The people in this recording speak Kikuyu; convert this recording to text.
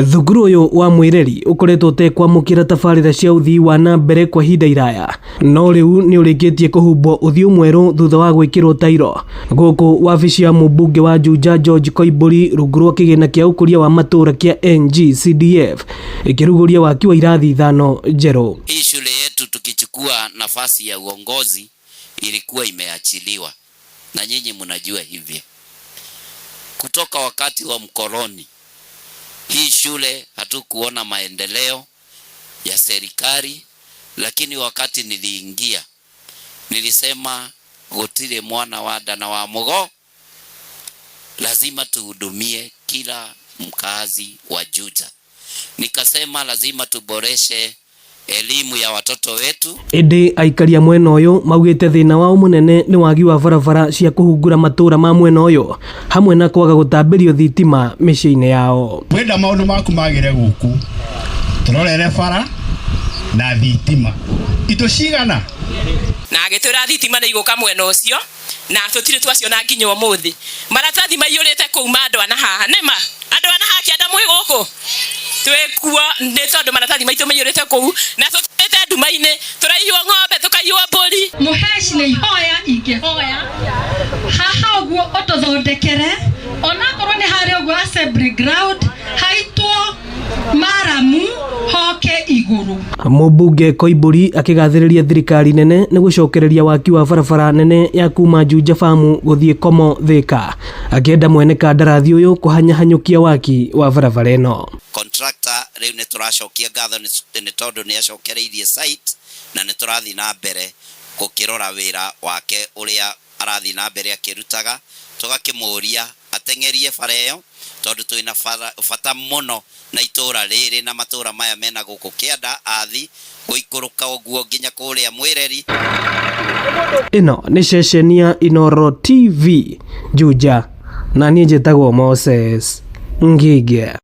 Thukuru ũyũ wa Mwĩreri ũkoretwo ũtekwamũkĩra tabarĩra cia ũthii wa na mbere kwa ihinda iraya, no rĩu nĩ ũrĩkĩtie kũhumbwo ũthiũ mwerũ thutha wa gwĩkĩrwo tairo gũkũ wabici ya mũmbunge wa Juja George Koimbũri rungu rwa kĩgĩna kĩa ũkũria wa matũũra kĩa NGCDF ĩkĩrugũria waki wa irathi ithano njerũ. Hii shule yetu tukichukua nafasi ya uongozi ilikuwa imeachiliwa, na nyinyi mnajua hivyo. Kutoka wakati wa mkoloni, hii shule hatukuona maendeleo ya serikali, lakini wakati niliingia nilisema gutire mwana wa nda na wa mugo, lazima tuhudumie kila mkazi wa Juja. Nikasema lazima tuboreshe elimu ya watoto wetu. Ĩndĩ aikari a mwena ũyũ maugĩte thĩna wao mũnene nĩ wagi wa barabara cia kũhungura matũũra ma mwena ũyũ hamwe na kwaga gũtambĩrio thitima mĩciĩ-inĩ yao. Wenda maũndũ maku magĩre gũkũ, tũrorere bara na thitima. Indo cigana? Na agĩtwĩra thitima nĩ igũka mwena ũcio, na tũtirĩ twaciona nginya ũmũthĩ. Maratathi maiyũrĩte kũu ma andũ ana haha, nĩma andũ ana haha kĩanda mwĩ gũkũ twĩkuo nĩ tondũ maratathi maitũ maiyũrĩte kũu, na tũtũrĩte nduma-inĩ, tũraiywo ng'ombe, tũkaiywo mbũri. Mũheci nĩ ihoya ingĩhoya haha ũguo ũtũthondekere, onakorwo nĩ harĩa ũguo assembly ground haitwo maramu hoke igũrũ. Mũmbunge Koimbũri akĩgathĩrĩria thirikari nene nĩ gũcokereria waki wa barabara nene ya kuma Juja Farm gũthiĩ Komo Thika, akĩenda mwene kandarathi ũyũ kũhanyahanyũkia waki wa barabara ĩno. Contractor rĩu nĩ tũracokia ngatho nĩ tondũ nĩ acokereirie site, na nĩ tũrathiĩ na mbere gũkĩrora wĩra wake ũrĩa arathiĩ na mbere akĩrutaga, tũgakĩmũria ateng'erie bara ĩyo tondũ twĩna bata mũno na itũra rĩrĩ na matũra maya mena gũkũ kĩanda athi gũikũrũka ũguo nginya kũrĩa Mwĩreri. Ĩno nĩ ceceni ya Inooro TV Juja, na niĩ njĩtagwo Moses Ngige.